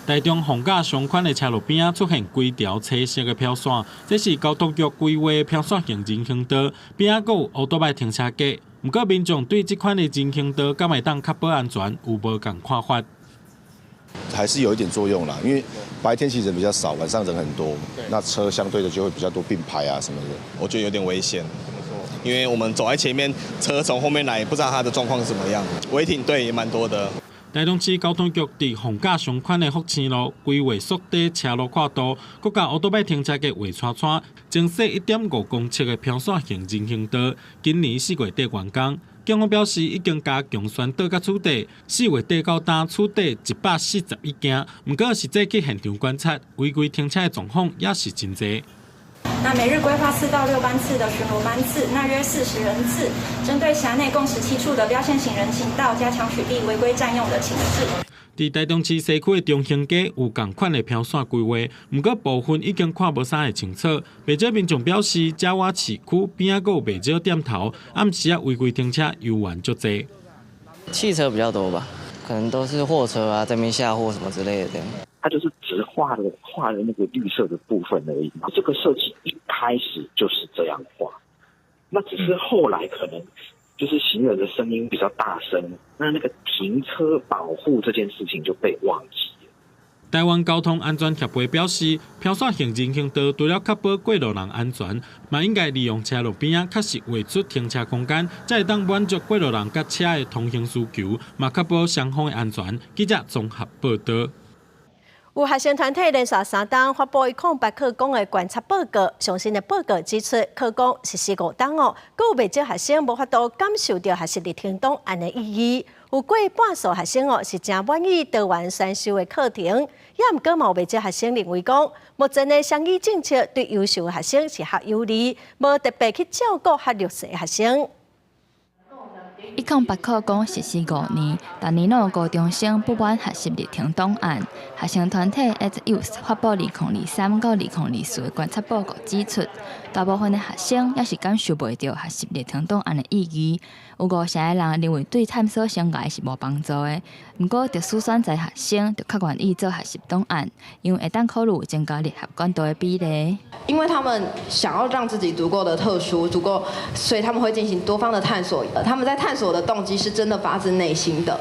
台中逢甲上寬的車路邊仔出現規條彩色的標線，這是交通局規劃標線型人行道，邊仔閣有歐多擺停車格。毋過民眾對這款的人行道敢會當確保安全，有無仝看法？還是有一點作用啦，因為白天其實人比較少，晚上人很多，那車相對的就會比較多並排啊什麼的。我覺得有點危險，因為我們走在前面，車從後面來，不知道它的狀況是怎麼樣。違停對也蠻多的。台中市交通局佇逢甲上寬的福星路規劃縮短車路闊度，閣共烏多擺停車格畫圈圈，增設1.5公尺的標線型人行道。今年4月底完工。警方表示已經加強宣導佮取締，4月底到今取締141件，毋過實際去現場觀察，違規停車的狀況也是真濟。那每日規劃4到6班次的巡邏班次，那約40人次，針對轄內共17處的標線型人行道，加強取締違規佔用的情勢。佇台中市西區的中興街有仝款的標線規劃，毋過部分已經看無啥會清楚。袂少民眾表示，遮倚市區邊仔閣有袂少店頭，暗時仔違規停車猶原足濟。汽車比較多吧，可能都是貨車啊，這邊下貨什麼之類的這樣。它就是只畫了那個綠色的部分而已。這個設計一開始就是這樣畫，那只是後來可能就是行人的聲音比較大聲，那個停車保護這件事情就被忘記了。台灣交通安全協會表示，飄線型人行道除了確保過路人安全，嘛應該利用車路邊仔確實劃出停車空間，才會當滿足過路人佮車的通行需求，嘛確保雙方的安全。記者綜合報道。有學生團體連續3冬發布108課綱的觀察報告，上新的報告指出，課綱實施5冬哦，閣有袂少學生無法度感受著學習歷程檔案的意義。有過半數學生哦是誠滿意多元選修的課程，也毋過嘛有袂少學生認為講，目前的雙語政策對優秀學生是較有利，無特別去照顧較弱勢學生。 108課綱實施5年，逐年攏有高中生不滿學習歷程檔案。學生團體 @Youth 發布2023到2024的觀察報告指出，大部分的學生猶是感受袂著學習歷程檔案的意義。有五成的人認為對探索生涯是無幫助的。毋過，特殊選才學生就較願意做學習檔案，因為會當考慮增加入學管道的比例。因為他們想要讓自己足夠的特殊，足夠，所以他們會進行多方的探索。他們在探索的動機是真的發自內心的。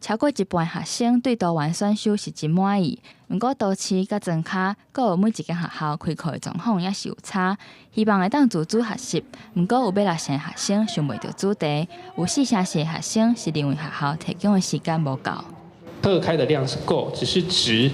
超過一半學生對多元選修是真滿意，毋過都市佮莊跤，閣有每一間學校開課的狀況也是有差。希望會當自主學習，毋過有欲六成學生想袂著主題，有四成四的學生是認為學校提供的時間無夠。課開的量是夠，只是質，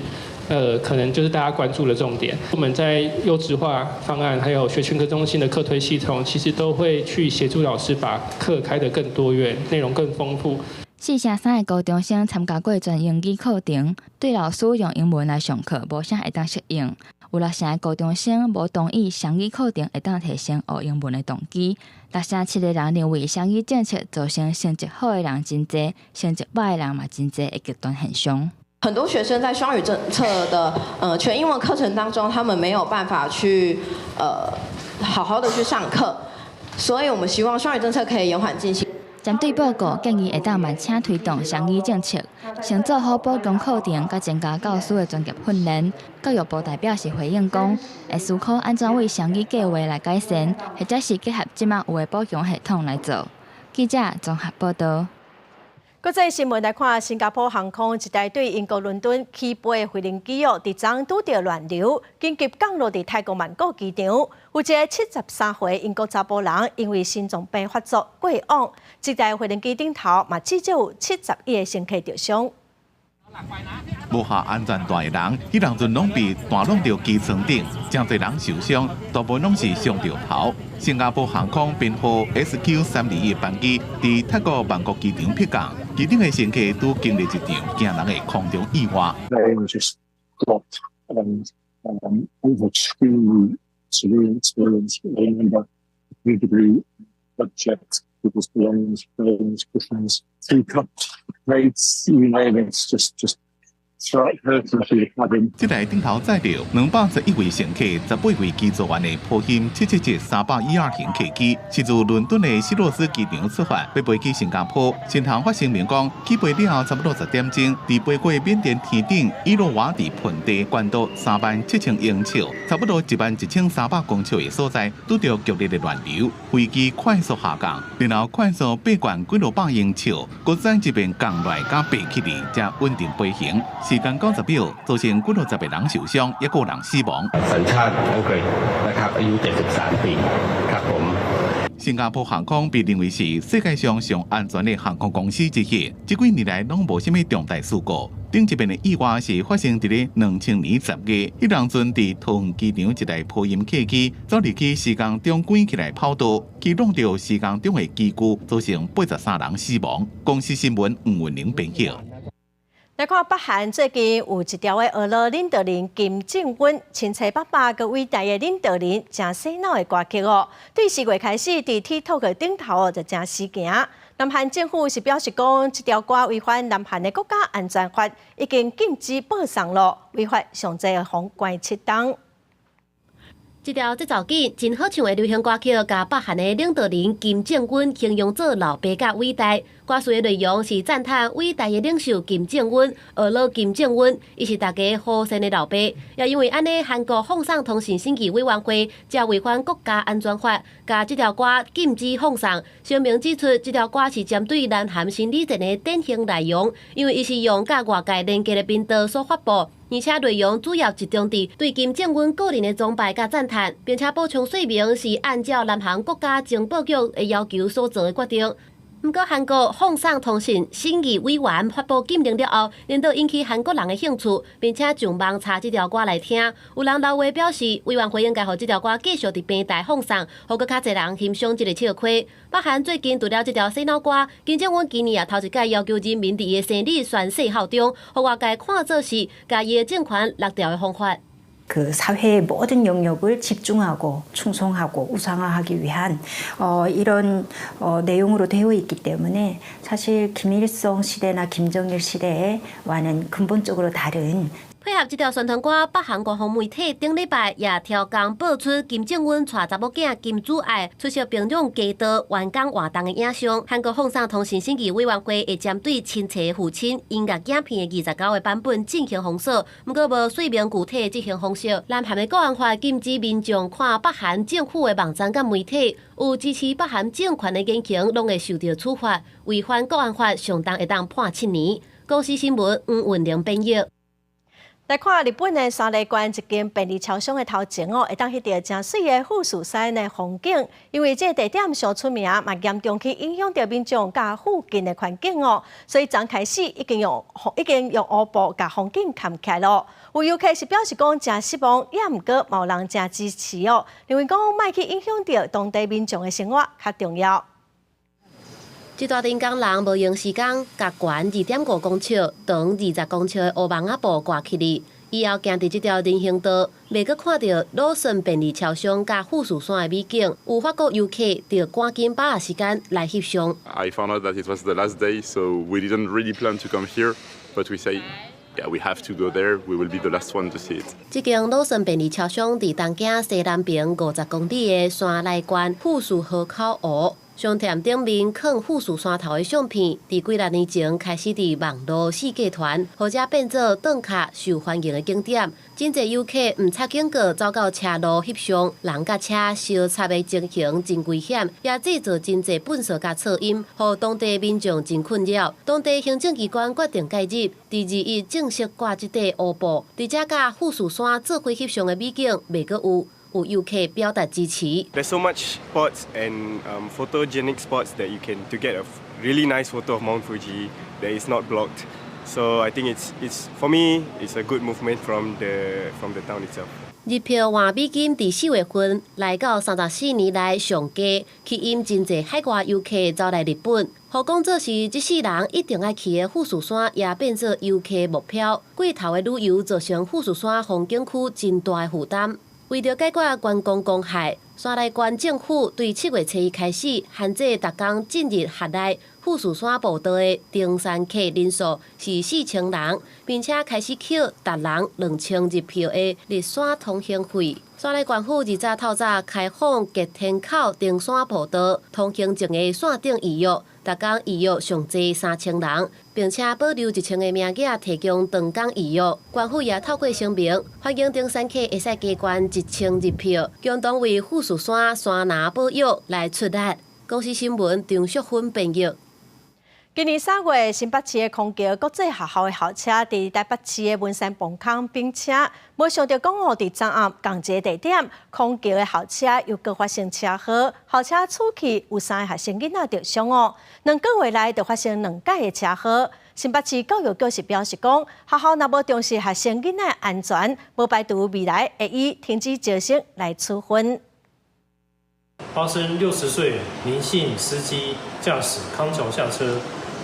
可能就是大家關注的重點。我們在優質化方案，還有學群科中心的課推系統，其實都會去協助老師把課開得更多元，內容更豐富。四成三的高中生參加過全英語課程，對老師用英文來上課無啥會當適應。有六成的高中生無同意雙語課程會當提升學英文的動機。六成七的人認為雙語政策造成成績好的人真濟，成績䆀的人嘛真濟的極端現象。很多學生在雙語政策的全英文課程當中，他們沒有辦法去好好的去上課，所以我們希望雙語政策可以延緩進行。針對報告建議會當慢車推動雙語政策，先做好補強課程，佮增加教師的專業訓練。教育部代表是回應講，會思考按怎為雙語計畫來改善，或者是結合這馬有的補強系統來做。記者綜合報道。國際新聞來看，新加坡航空一台對英國倫敦起飛的飛行機哦，佇昨拄著亂流，緊急降落佇泰國曼谷機場。有一个73歲英國查埔人因為心臟病發作過往，這台飛行機頂頭嘛至少有71個乘客著傷。無下安全帶的人，彼當陣攏被彈攏著機艙頂，誠濟人受傷，大部分攏是傷著頭。新加坡航空編號 SQ 321班機佇泰國曼谷機場迫降，機頂的乘客拄經歷一場驚人的空中意外。 Just dropped and over two civilians, I remember visibly objects, people's belongings, phones, cushions, teacups, plates, you name it, just 這台頂頭載著211位乘客、18位機組員的波音777-300ER型客機，是自倫敦的希洛斯機場出發，欲飛去新加坡。新航發聲明講，起飛了後差不多10點鐘，佇飛過緬甸天頂伊洛瓦底盆地，懸高37,000英尺，差不多11,300公尺的所在，拄著劇烈的亂流，飛機快速下降，然後快速爬懸幾落百英尺，閣再一遍降落來，佮爬起來，才穩定飛行。時間90秒，造成幾落十個人受傷，抑閣有人死亡。 สัญชาติอังกฤษนะครับอายุ73ปีครับผม 新加坡航空被認為是世界上上安全的航空公司之一，這幾年來攏無啥物重大事故。頂一遍的意外是發生佇咧2000年10月，彼當陣佇桃園機場一台波音客機走入去施工中關起來跑道，去挵著施工中的機具，造成83人死亡。公視新聞吳文玲編譯。來看北韓最近有一條的學了領導人金正恩親切爸爸閣偉大的領導人誠洗腦的歌曲哦。對4月開始，佇 TikTok 頂頭哦就誠時行。南韓政府是表示講，這條歌違反南韓的國家安全法，已經禁止播送咯，違法上濟予關7冬。這條節奏緊、真好唱的流行歌曲，共北韓的領導人金正恩形容做老爸佮偉大。歌詞的內容是讚嘆偉大的領袖金正恩，呵咾金正恩，伊是大家好善的老爸。也因為按呢，韓國放送通信審議委員會才違反國家安全法，共這條歌禁止放送。聲明指出，這條歌是針對南韓心理戰的典型內容，因為伊是用佮外界連結的頻道所發布。而且內容主要集中佇對金正恩個人的崇拜佮讚嘆，並且補充說明是按照南韓國家情報局的要求所做的決定。毋過，韓國放送通信審議委員發布禁令了後，輪到引起韓國人的興趣，並且上網查這條歌來聽。有人留話表示，委員會應該予這條歌繼續佇平台放送，予閣較濟人欣賞這个笑虧。北韓最近除了這條洗腦歌，金正恩今年也頭一擺要求人民佇伊的生日宣誓效忠，予外界看做是共伊的政權勒牢的方法。 그 사회의 모든 영역을 집중하고 충성하고 우상화하기 위한 이런 내용으로 되어 있기 때문에 사실 김일성 시대나 김정일 시대와는 근본적으로 다른 配合這條宣傳歌，北韓官方媒體頂禮拜也超工報出金正恩帶查某囝金主愛出席平壤街道完工活動的影像。韓國放送通信審議委員會會針對親切父親音樂影片的29個版本進行封鎖，毋過無說明具體執行方式。南韓的國安法禁止民眾看北韓政府的網站佮媒體，有支持北韓政權的言行，攏會受到處罰。違反國安法，上重會當判7年。公視新聞黃雲玲編譯。來看日本的山梨縣一間便利超商的頭前哦，會當翕著誠媠的富士山的風景。因為這個地點上出名，嘛嚴重去影響著民眾佮附近的環境哦，所以昨開始已經用烏布共風景崁起來囉。有遊客是表示講誠失望，也毋過嘛有人誠支持哦，認為講莫去影響著當地民眾的生活較重要。這大陣工人無閒時間，共懸2.5公尺、長20公尺的烏網仔布掛起來，以後行佇這條人行道，袂閣看著羅森便利超商佮富士山的美景。有法國遊客著趕緊把握時間來翕相。 I found out that it was the last day, so we didn't really plan to come here, but we say, yeah, we have to go there. We will be the last one to see it. 這間羅森便利超商佇東京西南邊50公里的山梨縣富士河口湖。商店頂面囥富士山頭的相片，佇幾若年前開始佇網路四界傳，予遮變做轉卡受歡迎的景點。真濟遊客毋插警告，走到車路翕相，人佮車相插的情形真危險，也製造真濟糞埽佮噪音，予當地民眾真困擾。當地行政機關決定介入，佇21正式掛這塊烏布，佇遮佮富士山做伙翕相的美景袂閣有。有遊客表達支持。 There's so much spots and photogenic spots that you can to get a really nice photo of Mount Fuji that is not blocked. So I think it's for me it's a good movement from the town itself. 日票換美金佇4月份來到34年來上低，吸引真濟海外遊客走來日本。予講做是這世人一定愛去的富士山，也變做遊客目標。過頭的旅遊造成富士山風景區真大的負擔。為著解決觀光公害，山梨縣政府對7月初一開始，限制逐工進入轄內富士山步道的登山客人數是4000人，並且開始扣逐人2000日票的日山通行費。山梨縣府二十透早開放吉田口登山步道通行證的線頂預約，逐工預約上濟3000人，並且保留1000個名額提供長工預約。縣府也透過聲明，歡迎登山客會使加捐1000日票，共同為富士山山林保育來出力。公視新聞張淑芬編譯。今年3月，新北市的康橋國際學校的校車佇台北市的文山磅空冰車，無想著講哦，佇昨暗仝一个地點，康橋的校車又閣發生車禍，校車出去有三个學生囡仔著傷哦。2個月內就發生兩擺的車禍。新北市教育局是表示講，學校若無重視學生囡仔的安全，無排除未來會以停止招生來處分。發生60歲林姓司機駕駛康橋下車，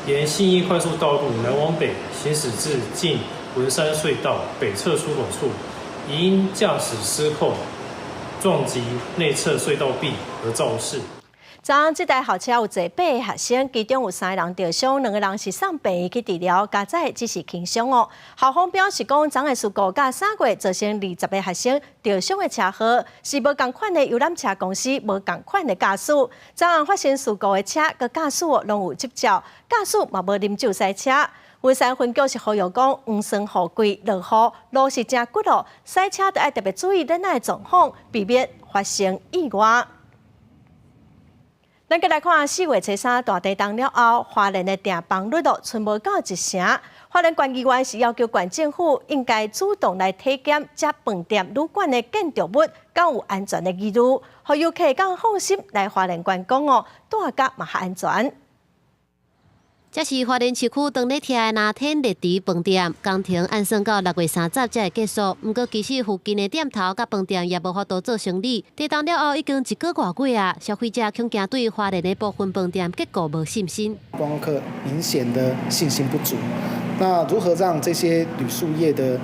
沿信義快速道路南往北行駛至近文山隧道北側出口處，疑因駕駛失控撞擊內側隧道壁而肇事。昨昏這台校車有坐八个學生，其中有三个人著傷，兩个人是送病院去治療，佳哉只是輕傷哦。校方表示講，昨昏事故佮三月造成20个學生著傷的車禍，是無仝款的遊覽車公司無仝款的駕駛。昨昏發生事故的車佮駕駛哦，攏有執照，駕駛嘛無啉酒駛車。文山分局是呼籲講，黃霜雨季落雨，路是誠骨哦，駛車著愛特別注意輪仔的狀況，避免發生意外。咱閣來看4月初3大地動了後，花蓮的訂房率哦，賰無到一成。花蓮縣議員是要求縣政府應該主動來體檢這飯店旅館的建築物，敢有安全的疑慮，予遊客會當放心來花蓮觀光哦，蹛甲嘛較安全。這是花蓮市區當咧拆的藍天麗池飯店，工程按算到6月30才會結束。毋過其實附近的店頭佮飯店也無法度做生意。地動了後已經一個外月啊，消費者恐驚對花蓮的部分飯店結構無信心。觀光客明顯的信心不足。那如何讓這些旅宿業的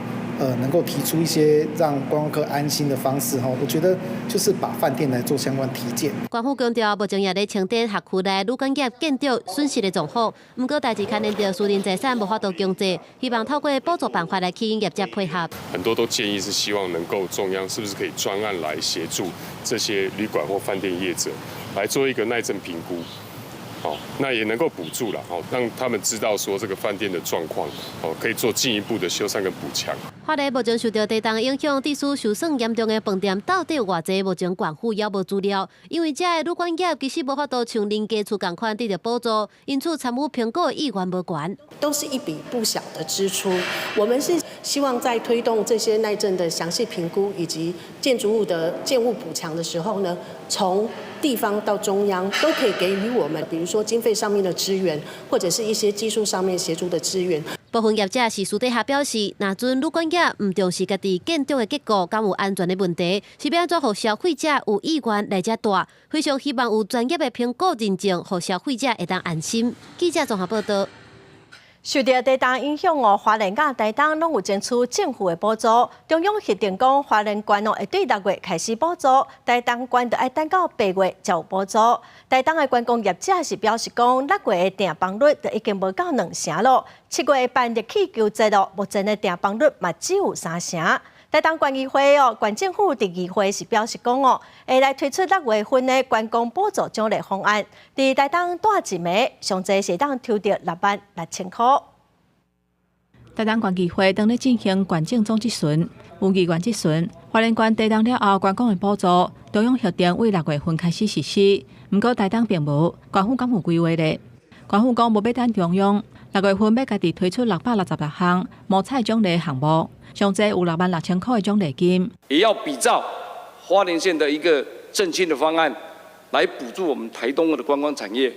能夠提出一些讓觀光客安心的方式？哈，我覺得就是把飯店來做相關體檢。縣府強調，目前也咧清點轄區內旅館業建築損失的狀況。毋過代誌牽連著私人財產無法度強制，希望透過補助辦法來吸引業者配合。很多都建議是希望能夠中央是不是可以專案來協助這些旅館或飯店業者來做一個耐震評估。好，那也能夠補助啦，好，讓他們知道說這個飯店的狀況，哦，可以做進一步的修繕跟補強。花蓮目前受著地動影響，地勢受損嚴重的飯店到底有偌濟？目前縣府猶無資料，因為這个旅館業其實無法度像人家厝仝款得著補助，因此參與評估的意願無懸。都是一筆不小的支出。我們是希望在推動這些耐震的詳細評估以及建築物的建物補強的時候呢，從地方到中央都可以給予我們，比如說經費上面的支援，或者是一些技術上面協助的支援。部分業者是私底下表示，若準旅館業毋重視家己建築的結構，敢有安全的問題，是欲按怎予消費者有意願來遮蹛？非常希望有專業的評估認證，予消費者會當安心。記者綜合報道。受著地動影響哦，花蓮佮台東攏有爭取政府的補助。中央核定講，花蓮縣哦會對6月開始補助，台東縣就愛等到8月才有補助。台東的觀光業者是表示講，6月的訂房率就已經無到2成囉。7月辦熱氣球節咯，目前的訂房率嘛只有3成。台東縣議會哦，縣政府佇議會是表示講哦，會來推出6月份的觀光補助獎勵方案，佇台東蹛一暝，上濟是會當抽著6萬6千箍。台東縣議會當咧進行縣政總質詢，有議員質詢，花蓮縣地動了後觀光的補助，中央核定為6月份開始實施，毋過台東並無，縣府敢有規劃咧？縣府講無欲等中央，6月份欲家己推出666項摸彩獎勵項目。上濟有6萬6千箍的獎勵金，也要比照花蓮縣的一個振興的方案，來補助我們台東的觀光產業。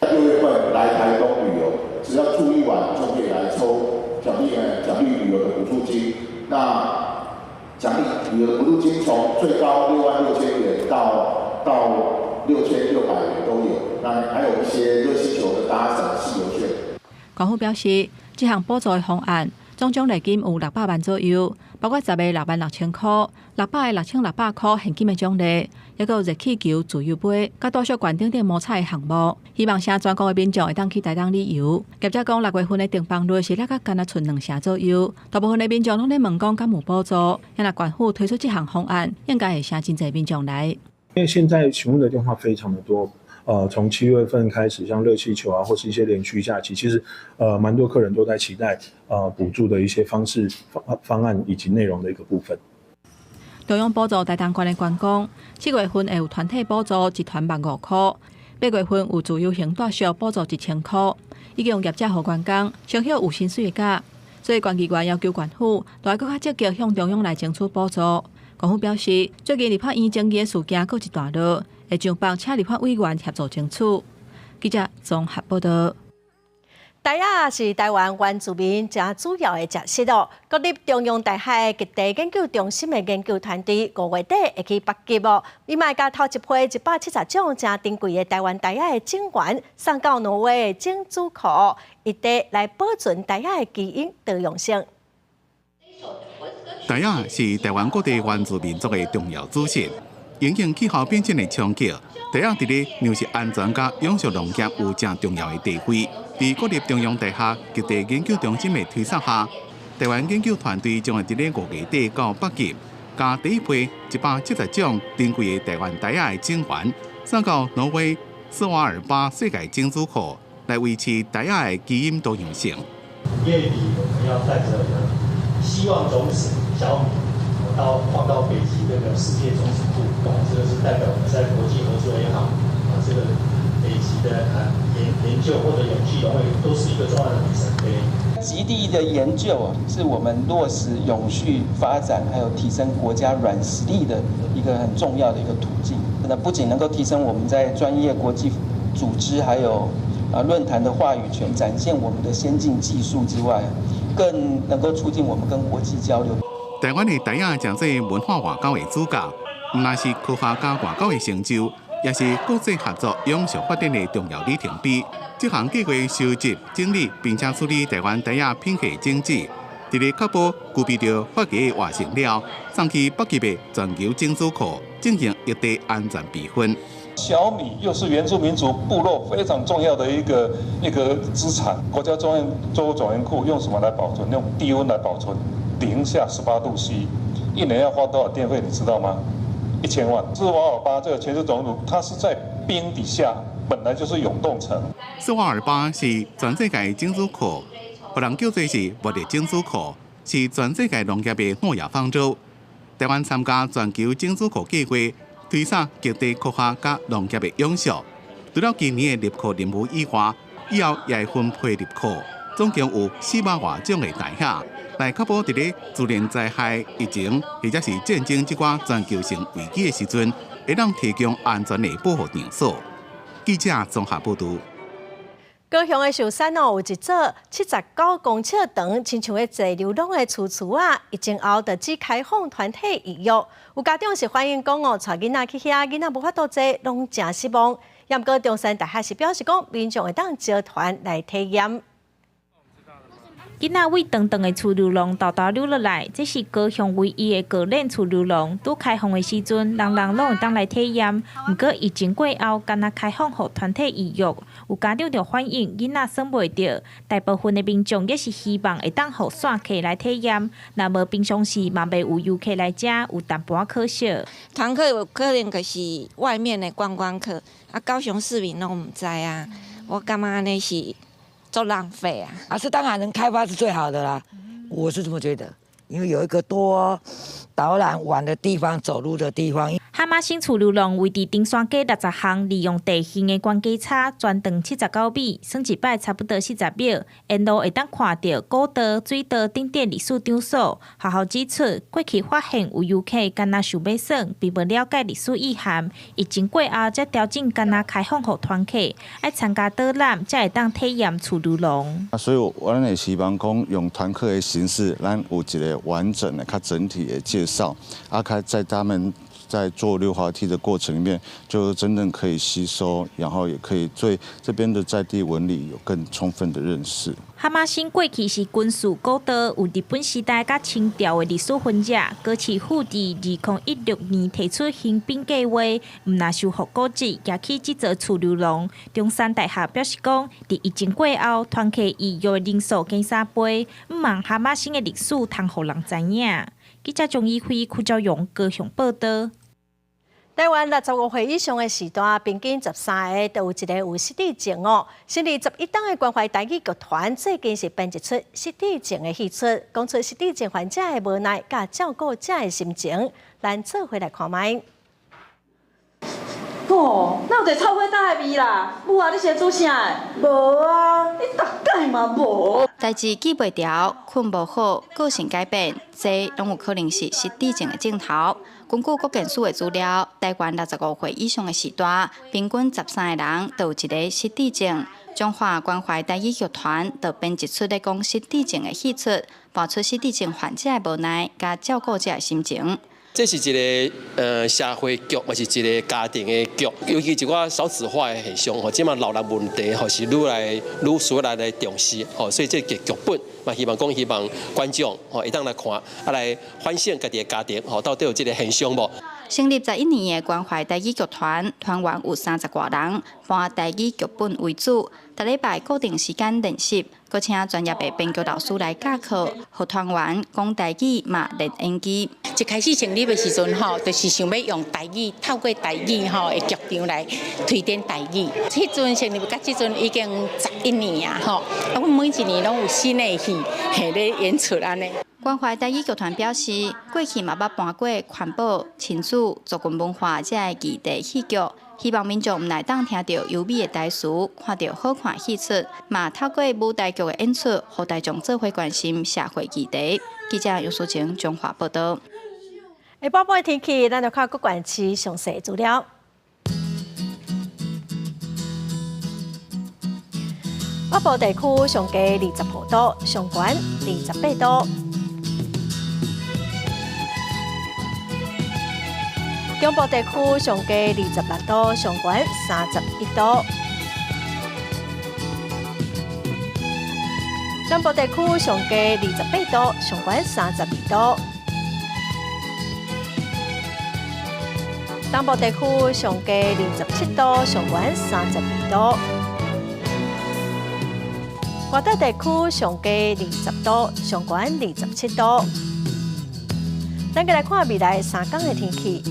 6月份來台東旅遊，只要住一晚就可以來抽獎勵獎勵旅遊的補助金。那獎勵旅遊的補助金從最高6萬6千元到6600元都有。那還有一些熱氣球的搭乘汽遊券。縣府表示，這項補助的方案，總獎勵金有600萬左右，包括10个6萬6千箍、600个6600箍現金的獎勵，抑閣有熱氣球自由飛，佮住宿券等等摸彩的項目。希望聲全國的民眾會當去台東旅遊。業者講，6月份的訂房率是抑閣干焦賰2成左右，大部分的民眾攏咧問講敢有補助。若縣府推出這項方案，應該會誠真濟民眾來。因為現在詢問的電話非常的多。從7月份開始，像熱氣球啊，或是一些連續假期，其實，蠻多客人都在期待，補助的一些方式、方案以及內容的一個部分。中央補助台東縣的觀光，7月份會有團體補助一團1萬5箍，8月份有自由行住宿補助1000箍，已經用業者予員工先歇有薪水的假，所以縣議員要求縣府都愛閣較積極向中央來爭取補助。縣府表示，最近立法院爭議的事件閣一段落。會上報請立法委員協助爭取。記者綜合報道。袋仔是台灣原住民誠主要的食食哦。國立中央大學極地研究中心的研究團隊5月底會去北極哦，伊嘛會共頭一批170種誠珍貴的台灣袋仔的種源送到挪威的種子庫，異地來保存袋仔的基因多樣性。袋仔是台灣各地原住民族的重要主食。因應氣候變遷的衝擊，袋仔佇咧糧食安全佮永續農業有誠重要的地位。佇國立中央大學極地研究中心的推捒下，台灣研究團隊將會佇咧5月底到北極，共第一批170種珍貴的台灣袋仔的種源送到挪威斯瓦爾巴世界種子庫，來維持袋仔的基因多樣性。月底我們要帶著希望種子小米到放到北極這個世界種子庫，這個是代表我們在國際合作也好，啊，這個北極的研究或者永續農業都是一個重要的里程碑。極地的研究啊，是我們落實永續發展，還有提升國家軟實力的一個很重要的一個途徑。那不僅能夠提升我們在專業國際組織還有論壇的話語權，展現我們的先進技術之外，更能夠促進我們跟國際交流。台灣的袋仔成做文化外交的主角，毋但是科學佮外交的成就，也是國際合作永續發展的重要里程碑。這項計劃收集、整理並且處理台灣袋仔品系種子，佇咧確保具備著法規完成了，送去北極的全球種子庫進行異地安全備份。小米又是原住民族部落非常重要的一個資產。國家重要作物種源庫用什麼來保存？用低溫來保存，零下18度C，一年要花多少電費？你知道嗎？1000萬。斯瓦爾巴這個全球種子，它是在冰底下，本來就是永凍層。斯瓦爾巴是全世界種子庫，予人叫做是物理種子庫，是全世界農業的諾亞方舟。台灣參加全球種子庫計劃，推捒極地科學佮農業的永續。除了今年的入庫任務以外，以後也會分批入庫，總共有400外種的袋仔，來確保佇咧自然災害、疫情或者是戰爭這寡全球性危機的時陣，會當提供安全的保護場所。記者綜合報導。高雄的壽山哦，有一座79公尺長，親像咧坐溜廊的厝厝仔，疫情後就只開放團體預約。有家長是反映講哦，帶囡仔去遐，囡仔無法度坐，攏誠失望。毋過中山大學是表示講，民眾會當招團來體驗。囡仔對長長的趨溜廊沓沓溜落來，這是高雄唯一的高輪趨溜廊。拄開放的時陣，人人攏會當來體驗。毋過疫情過後，干焦開放予團體預約，有家長就反映囡仔耍袂著。大部分的民眾也是希望會當予散客來體驗，若無平常時嘛袂有遊客來遮，有淡薄仔可惜。團客有可能就是外面的觀光客，啊，高雄市民攏毋知啊。我感覺按呢是足浪費啊！啊，是當然能開發是最好的啦，我是這麼覺得，因為有一個多導覽玩的地方，走路的地方。哈瑪星趨溜廊位佇中山街60巷，利用地形的懸低差，全長79米，算一擺差不多40秒。沿路會當看著古道、水道等等歷史場所。學校指出，過去發現有遊客干焦想欲耍，並無了解歷史意涵。疫情過後，才調整干焦開放予團客，愛參加導覽，才會當體驗趨溜廊。啊，所以我咱會希望講用團客的形式，咱有一個完整的、較整體的介紹，啊，較在他們在做溜滑梯的過程裡面，就真正可以吸收，然後也可以對這邊的在地紋理有更充分的認識。哈瑪星過去是軍事古道，有日本時代佮清朝的歷史痕跡。高市府佇2016年提出興邊計劃，毋但修復古蹟，也起這座趨溜廊。中山大學表示講，佇疫情過後，團客預約人數減3倍，毋望哈瑪星的歷史通予人知影。記者張以輝、柯昭勇高雄報導。台灣65歲以上的序大，平均13個就有一個有失智症哦。成立11冬的關懷台語劇團最近是編一齣失智症的戲出，講出失智症患者的無奈，佮照顧者的心情。咱做伙來看覓。哦，哪有一個臭火焦的味啦？母啊，你是咧煮啥？無啊，你逐擺嘛無。代誌記袂牢，睏無好，個性改變，這攏有可能是失智症的症頭。根據國健署的資料，台灣65歲以上的序大，平均13個人就有一個失智症。中華關懷台語劇團就編一齣咧講失智症的戲出，播出失智症患者的無奈，佮照顧者的心情。這是一個社會劇，嘛是一個家庭的劇，尤其一寡少子化的現象吼，這馬老人問題吼是愈來愈需要來重視吼，所以這個劇本嘛，希望講希望觀眾吼會當來看，啊來反省家己的家庭吼，到底有這個現象無？成立11年的關懷台語劇團，團員有30外人，搬台語劇本為主。逐禮拜固定時間練習，閣請專業的編劇老師來教課，予團員講台語嘛練演技。一開始成立的時陣吼，就是想欲用台語，透過台語吼的劇場來推展台語。彼陣成立到這陣已經11年啊吼，啊，阮每一年攏有新的戲嘿咧演出按呢。關懷台語劇團表示，過去嘛捌搬過環保、親子、族群文化這个議題戲劇，希望民眾毋但會當聽著優美的台詞，看著好看戲出，嘛透過舞台劇的演出，予大眾做伙關心社會議題。記者楊淑晴彰化報導。下晡的天氣，咱就看各縣市詳細資料。北部地區上低25度，上懸28度。中部地區上低26度，上懸31度。南部地區上低28度，上懸32度。東部地區上低27度，上懸32度。外島地區上低20度，上懸27度。咱閣來看未來3天的天氣。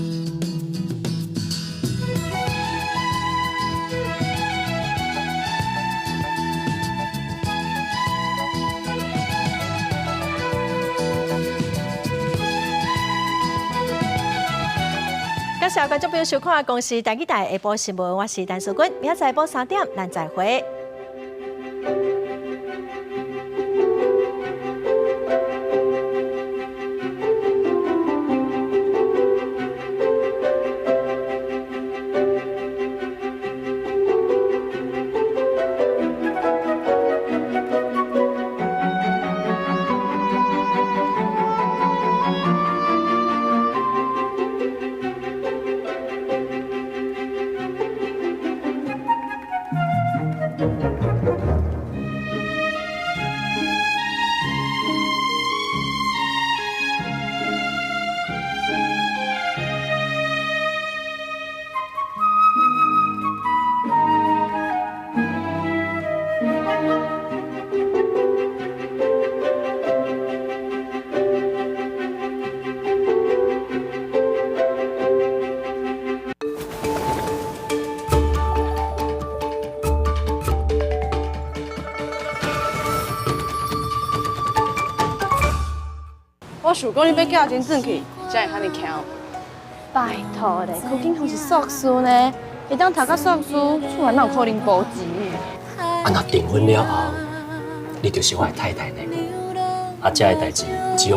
感謝觀眾朋友收看《公視台語台》下晡新聞，我是陳淑君，明仔載下晡3點，咱再會。我想講你欲寄錢轉去，才會遐爾巧。拜託咧，柯景鴻是碩士呢，會當讀到碩士，厝內哪有可能無錢？啊，若訂婚了後，你就是我的太太呢。啊，這个代誌只有。